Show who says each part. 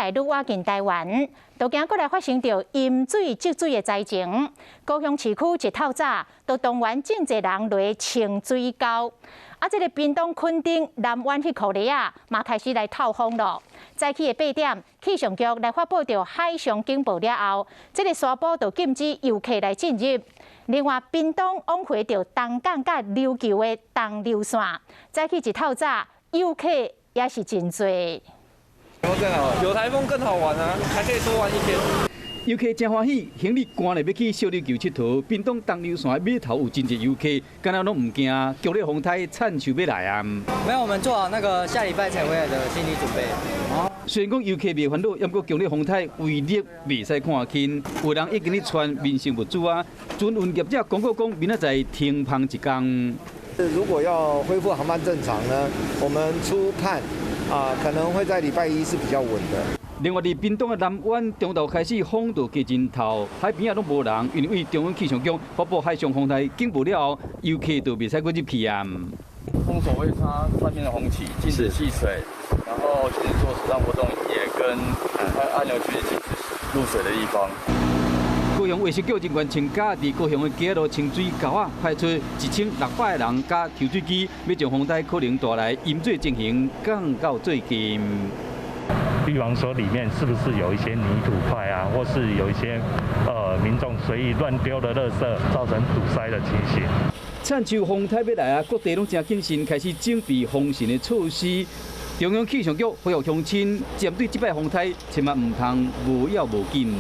Speaker 1: 來愈倚近台灣，都驚閣來發生著淹水積水的災情。高雄市區一透早，就動員真濟人來清水溝。啊，這个屏東墾丁南灣彼箍犁仔，嘛開始來透風囉。早起的8點，氣象局來發布著海上警報了後，這个沙埔就禁止遊客來進入。另外，屏東往回著東港佮琉球的東琉線，早起一透早，遊客也是真濟。
Speaker 2: 更好，有颱風更好玩啊，還可以多玩一天。
Speaker 3: 遊客真歡喜，行李趕咧欲去小琉球𨑨迌，屏東東琉線碼頭有真濟遊客，敢若攏毋驚，強烈風颱親像欲來啊！
Speaker 4: 沒有，我們做好那個下禮拜才回來的心理準備。
Speaker 3: 雖然講遊客袂煩惱，毋過強烈風颱威力袂使看輕，有人已經咧穿民生物資啊。船運業者公告講，明仔載停航一工。
Speaker 5: 如果要恢復航班正常呢，我們初判啊，可能會在禮拜一是比較穩的。
Speaker 3: 另外，佇屏東的南灣中晝開始風就加真透，海邊仔攏無人，因為中央氣象局發布海上風台警報了後，遊客就袂使閣入去啊。
Speaker 6: 封鎖會插上面的紅旗，禁止戲水，然後禁止做水上活動，也跟按鈕區禁止入水的地方。
Speaker 3: 高雄衛生局人員請假佇高雄的街路清水溝仔，派出1600個人佮抽水機，欲將風台可能帶來淹水情形降到最低。
Speaker 7: 預防說裡面是不是有一些泥土塊啊，或是有一些民眾隨意亂丟的垃圾，造成堵塞的情形。
Speaker 3: 親像風台欲來啊，各地攏誠謹慎，開始準備防汛的措施。中央氣象局呼籲鄉親，針對這擺風台，千萬毋通無要無緊。